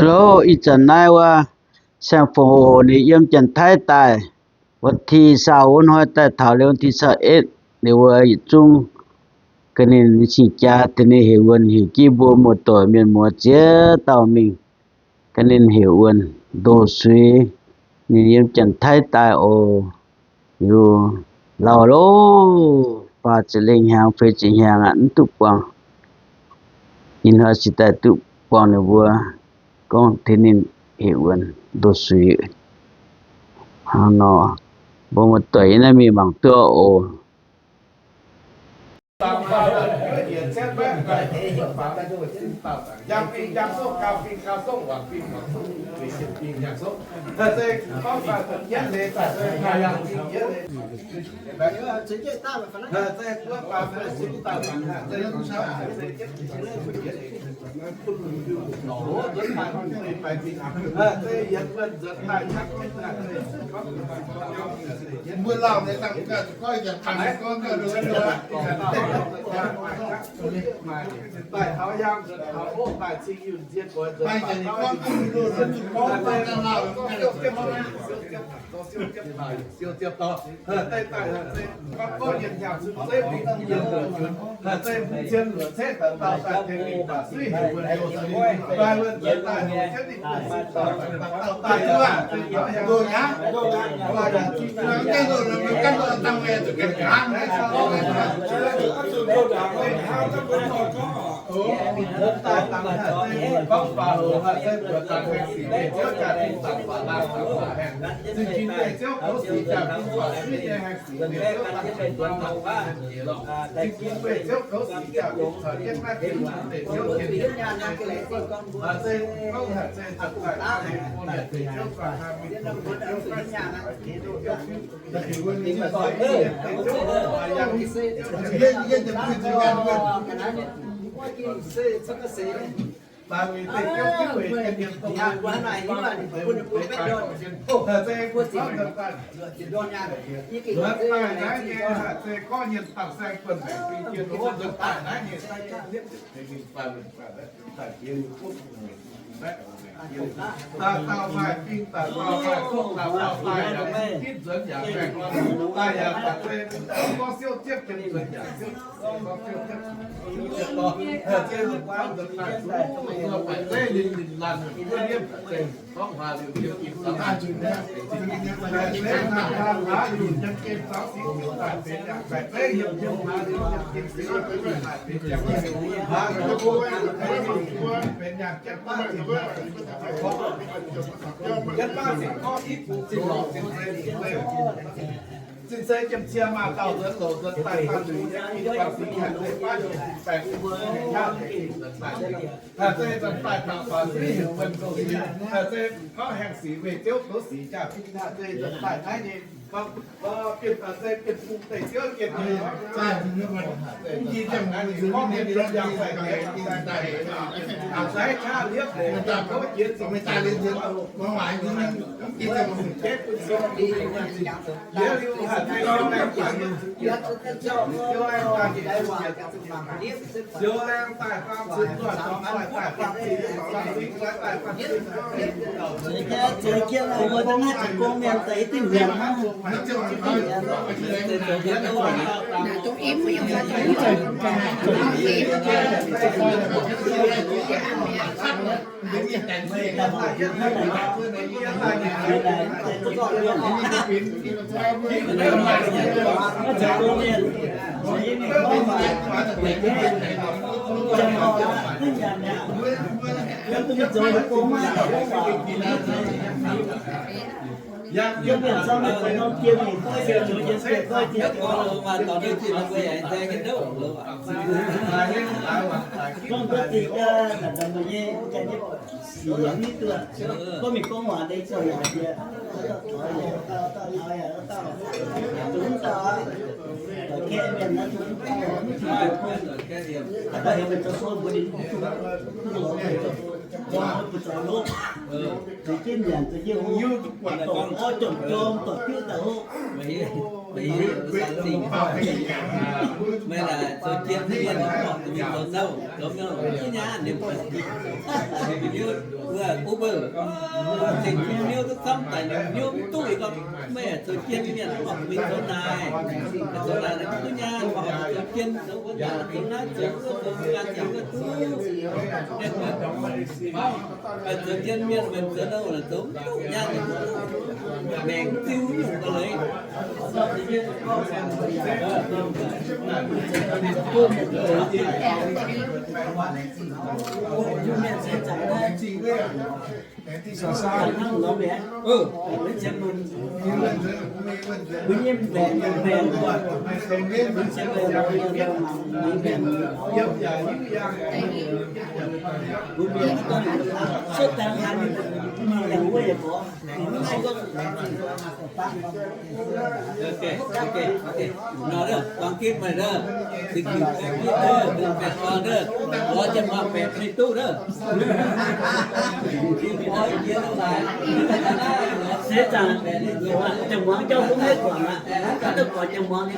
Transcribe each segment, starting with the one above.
Hello, ih zanc naaiv wuov Saeng Fongc Hoc ninh yiem Janx-Taiv daaih, วันที่ซาว wuov hnoi daaih taux liuz วันที่ซาวเอ็ด ninh wuov yietc zungv ga'ninh cing-jaa tengx ninh heuc wuonh, heuc jienv mbuo muoz-doic mienh muoz ziex dauh mingh ga'ninh heuc wuonh ndoh suiz. Ninh yiem Janx-Taiv daaih oc. Liuz lauh loh, faah ziepc lengh hnyangx, feix ziepc hnyangx aqv, mv duqv buangh. Ih hnoi se daaih duqv buangh ninh mbuo gorngv tengx ninh heuc wuonh ndoh suiz. Hnangv nor, mbuo muoz-doic yiem naaiv mingh mangc duqv oc. Mbuo lauh deix dangh gauh goiv yietc tangx gorngv gauh nduov nduov. Daaih taux yangh, taux oc, daaih cing yunh nzien goix nzuonx. Daaih gorngv duqv nduov nduov, zuqc gorngv daaih lauh lauh. Siou ziepc dorh, daaih daaih, gorngv gorngv yietc hnyangx zuqc zeiv mingh yietc luoqc junc, zeiv mingh zien luoqc cetv daaih dauh daaih tengx mingh baac suiv heuc wuonh ndoh suiz, daaih wuonh nzuonx daaih hoqc jienv ninh buonv-sin dauh daaih dauh daaih duqv aqv. Ndoh yaac, ndoh yaac, ndoh yaac, ndoh yaac, ndoh yaac, ndoh yaac, ndoh yaac, ndoh yaac, Zinh se jiem cie maah dauh nzuonx loc nzuonx daaih banh luic yiem gin baac singx haic zeiv baav nyei baengc mbuo haic nyaah haic nzuonx daaih. Haic zeiv nzuonx daaih taux baac singx heuc wuonh ndoh sic. Haic zeiv gorngv haengh sic weih Ziouv doz sic jaax fingx. Haic zeiv nzuonx daaih naaiv nyei gorngv, gorngv bienh, haic zeiv bienh fungx deix Ziouv jienh nyei. Haic zeiv nzuonx daaih naaiv nyei gorngv mienh nzuonx yangh daaih deix, haic zeiv qaqv liepv deix, gorngv jiex zingh daaih liuz nzuonx, mv jiex zingh, mv jiex zingh, liuz haic zeiv gorngv Meih laaix zoux jien mienh mv horpc mingh zoux nouh, zoux nouh mv nyaanh nyei. Mbuo Uber ceng hnyouv duqv camv daic, hnyouv mv duqv. Gorngv meih zoux jien mienh mv horpc mingh zoux naaic, zoux naaic mv nyaanh, horpc zoux jien, zoux wuov nyaanh, zoux naaiv zoux wuov, zoux ganh zoux wuov duqv. Zoux jien mienh, meih zoux nouh laaix zoux mv duqv nyaanh, maengc ziu nyungc ga'leiz. Ok, ok, ok. Nor, kuangx gitv meih, zinh kingx baeqc gitv, baeqc orn, lorz jienv muangx baeqc mingh duqv. Se zaangc, ziangh muangx jauv bun maiv guangc aqv. Maiv duqv guangc ziangh muangx ninh.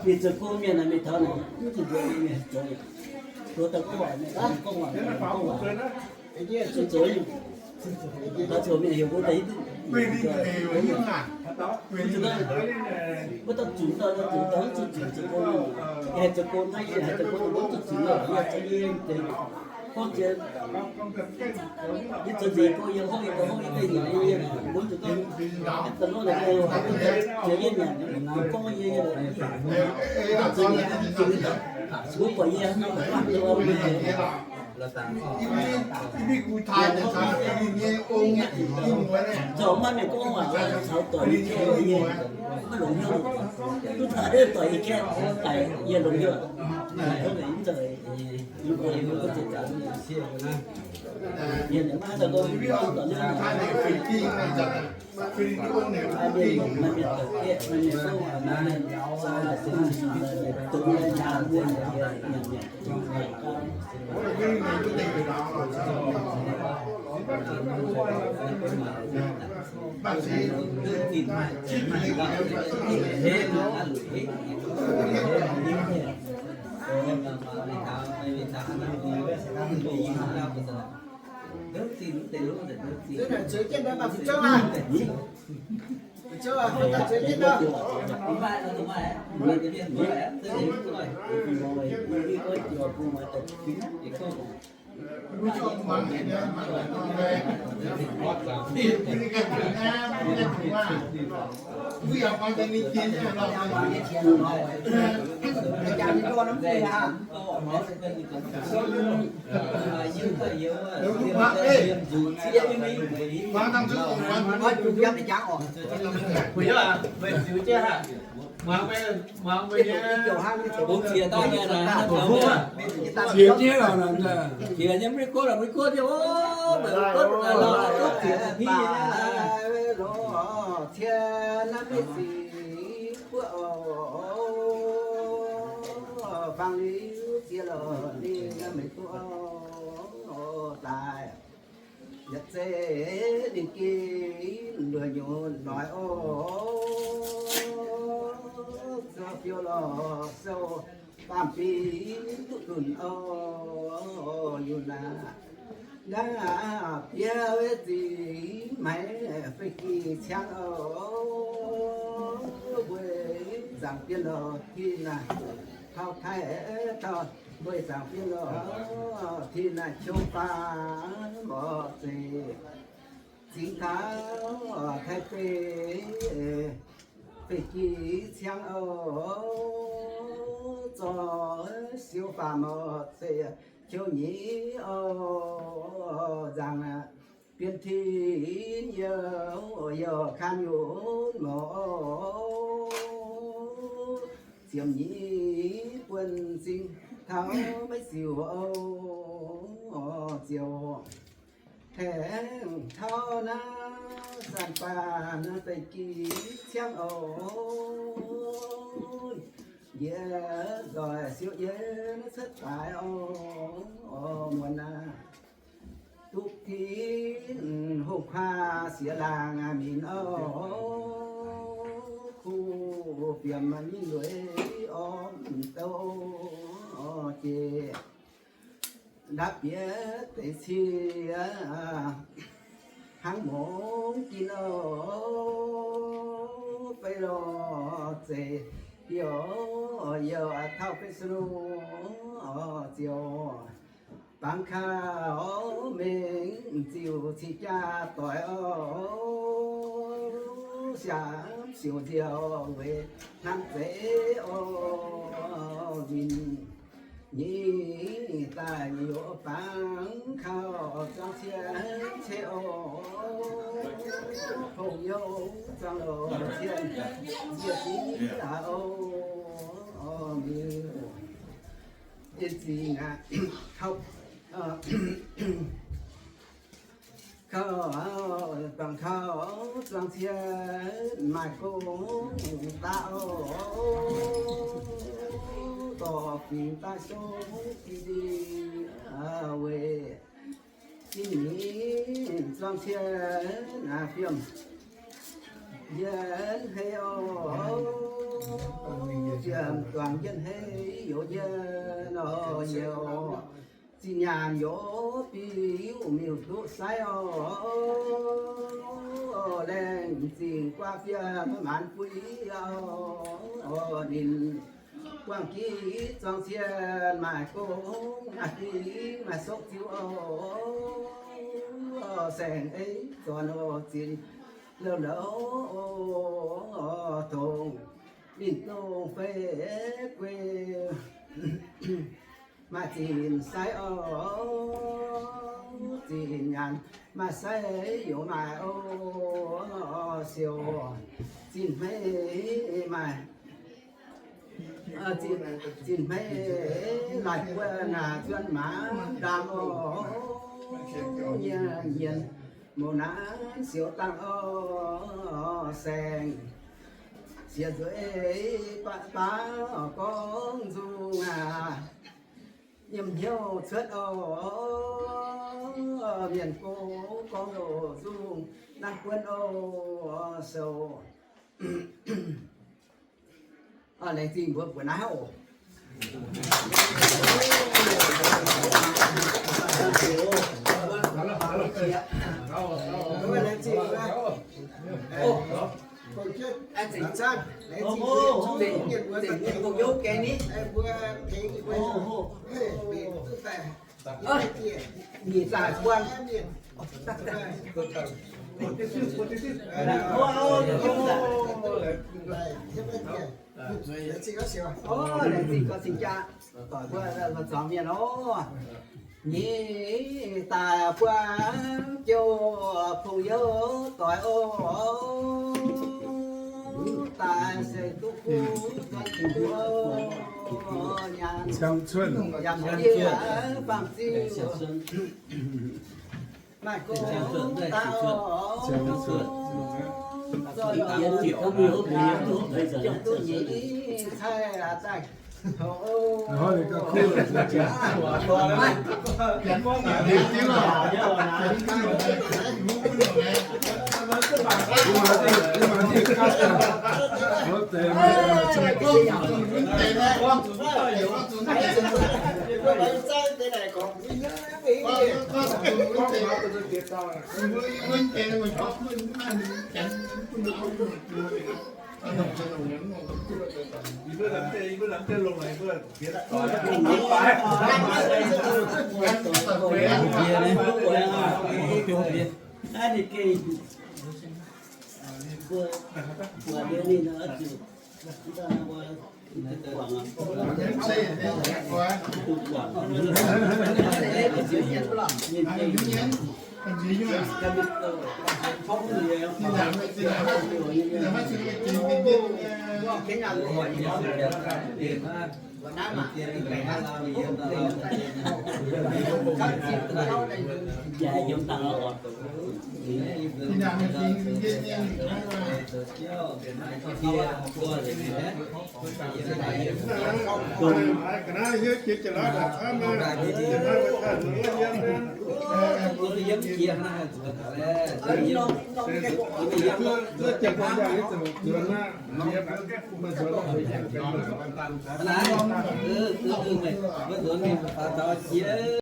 Mienh zoux gong mienh naaic, mienh taux naaic, mv zuqc mbuox mienh zoux. Mbuo dauh gorngv waac, mienh gorngv waac, gorngv waac. Zuqc zoux, zoux mienh heuc mbuo daaih hiuv duqv. Mbuo dauh zunc dauh, dauh zunc dauh mv zuqc zunc zoux gong. Yie haih zoux gong hnangv, yie haih zoux gong mv zuqc zunc lorqc, yie zoux yie deix. Gorngv jiex, yie zoux nzengc gong, yie hopv yie daaih hopv yie daaih nyanc yie, mbuo zuqc gorngv, da'lov naaic, jiex yie nyanc, gorngv yie, yie zoux nyanc, mbuo buatc yie, nzorc maiv mienh gorngv waac caux doic yie, maiv longc hnyouv. Duqv taux doic yie kaeqv daic, yie longc hnyouv. Mv nzauh, yie maiv haaix dauh gorngv doic. Muangx mbuo nyei, muangx mbuo nyei, qiex daaih nyei, qiex nyei lorqc, qiex nyei mv guoqv lorqc, mv guoqv nyei, o, mv guoqv zieqc da'hmih nyei. Fangx liuz ziex lorqc ninh maiv duqv daaih. Yietc zeiz ninh ginv nduoh nyunc noic oc, zoux fiou lorqc sou baamh binh duqv lunc oc, yunc aac. Naaiv bieqc zingx maiv fei gih ciangv oc, mbuo zaangc bienv lorqc tin naaic, taux taaih taux mbuo zaangc bienv lorqc tin naaic, qouv faam mborqv zeic zingx taux taaih fei, fei gih ciangv oc, zorqv siou faam mborqv zeic qouv nyic oc, nzaangc bienv tin youh, youh kan yunc mouc oc, ziepc nyeic buonc zingh taux maiv ziouc oc, ziouc haengh taux naaiv zanc baac naaiv fei gih ciangv oc, njiec nzoih siou yiem cuotv daaih oc, muonz aac. Duqv ginv hungh kuaah siex laangz minc oc, kuv fiemx mingh lueiz orv douh jiex. Ndapv bieqc deix cie hnangv mungz ginv oc, fei lorqc zeic youh, youh taux fei sou oc, ziouc bangc kaux mengh ziux cing jaa doic oc, siapv siouc nziouc weic hnamv zeiv oc, ninh nyei daaih youh bangc kaux zuangx cien ceix oc, hongh youh zuangx loz cien ziec diqv aac oc, miuc. Yie zingx aqv, kaux, kaux, bangc kaux zuangx cien maaih gong daaih oc, dorh fingx daaih sung dingh weic zinh nyeic zuangx cien fiem yienx hei oc, fiem duangx yienx hei youz yienx oc, youz zinh nyaanh youz biux miuc duqv saiv oc, laengz zingh guaav fiem maanc buiv oc, ninh buangh giv zuangx cien maaih gong maaih fingx maaih sokv ziux oc, saeng-eix zornc oc, zinh louh louh oc, tongx ninh dongh fei guei maaih zinh saiv oc, zinh nyaanh maaih saiv youz maaih oc, siouc zinh hmei maaih, zinh hmei laaih buonc aac, zuonx maanc ndaamv oc, nyienz nyienz mouc naanv siouc dangh oc, saeng siex nzueic baav baav gorngv nzung aac, nyiemc hnyouv cuotv oc, mienh go gorngv loz nzung naaiv buonv oc, sou. Laengz zingh mbuo mbuoqc naaiv oc. Nyic zaaic buang. Laengz zingh gauh cing jaa, doic mbuo zuangx mienh oc. Nyic zaaic buang jouh pong youh doic oc. Daaih se duqv kuv zuonx nduov, ciang cuotv, yaac mv diev fangx ziuh. Maaih gong daaih oc. Ziouc duqv nyei cai daaih.